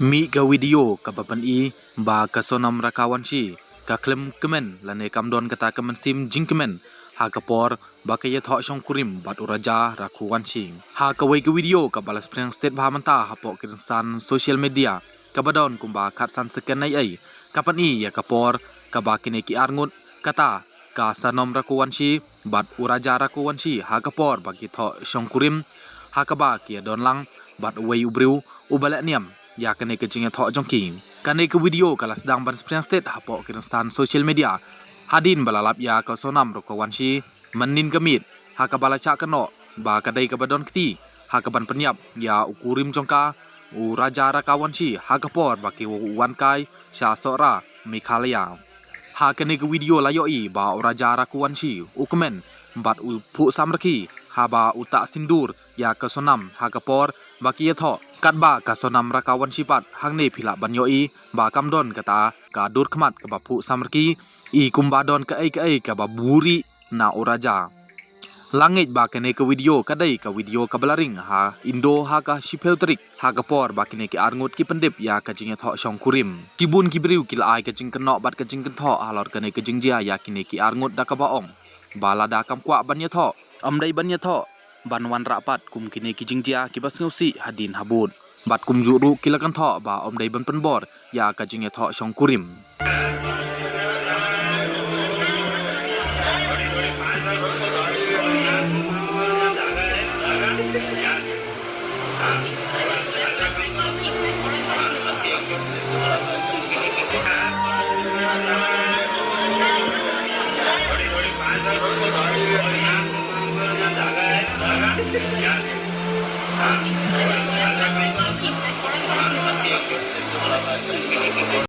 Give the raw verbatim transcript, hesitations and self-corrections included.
Mih ka video kaba pyni ba ka Sonam Rakawanshi ka khlem kmen lane kam don kata ka mynsiem jingkmen ha ka por ba ka ïathoh shongkurim bad u Raja Rakawanshi. Ha kawei ka video kaba la spriang stet bha mynta hapoh ki rynsan social media kaba don kumba khatsan second ai ai, ka pyni ïa ka por kaba kine ki arngut, kata ka Sonam Rakawanshi bad u Raja Rakawanshi ha ka por ba ki thoh shongkurim, ha kaba ki ïadon lang bad uwei u briew uba leh niam ïa kane ka jingïathoh jong ki. Kane ka video ka la sdang ban spriang stet hapoh ki rynsan social media hadien ba la lap ïa ka Sonam Rakawanshi mynnin ka miet, ha kaba la shah kynnoh ba ka dei kaba don kti ha kaban pynïap ïa u kurim jong ka, u Raja Rakawanshi, ha ka por ba ki wan kai sha Sohra, Meghalaya. Ha kane ka video la ïohi ba u Raja Rakawanshi u kmen bad u phuh samrkhie haba u tah sindur ïa ka Sonam ha ka por ba ki ïathoh, katba ka Sonam Rakawanshi pat hangne phi lah ban ïohi ba kam don kata ka dur khmat kaba phuh samrkhie, i kumba don kaei kaei kaba buhrieh na u Raja. La ngeit ba kane ka video ka dei ka video kaba la ring ha Indo ha ka shiphew tarik, ha ka por ba kine ki arngut ki pyndep ïa ka jingïathoh shongkurim. Shibun ki briew ki la ai ka jingkynnoh bad ka jingkynthoh halor kane ka jingjia ïa kine ki arngut da kaba ong ba lada kam kwah ban ïathoh, ym dei ban ïathoh ban wanrah pat kum kine ki jingjia kiba sngewsih hadien habud. Bad kumjuh ruh ki la kynthoh ba ym dei ban pynbor ïa ka jingïathoh shongkurim.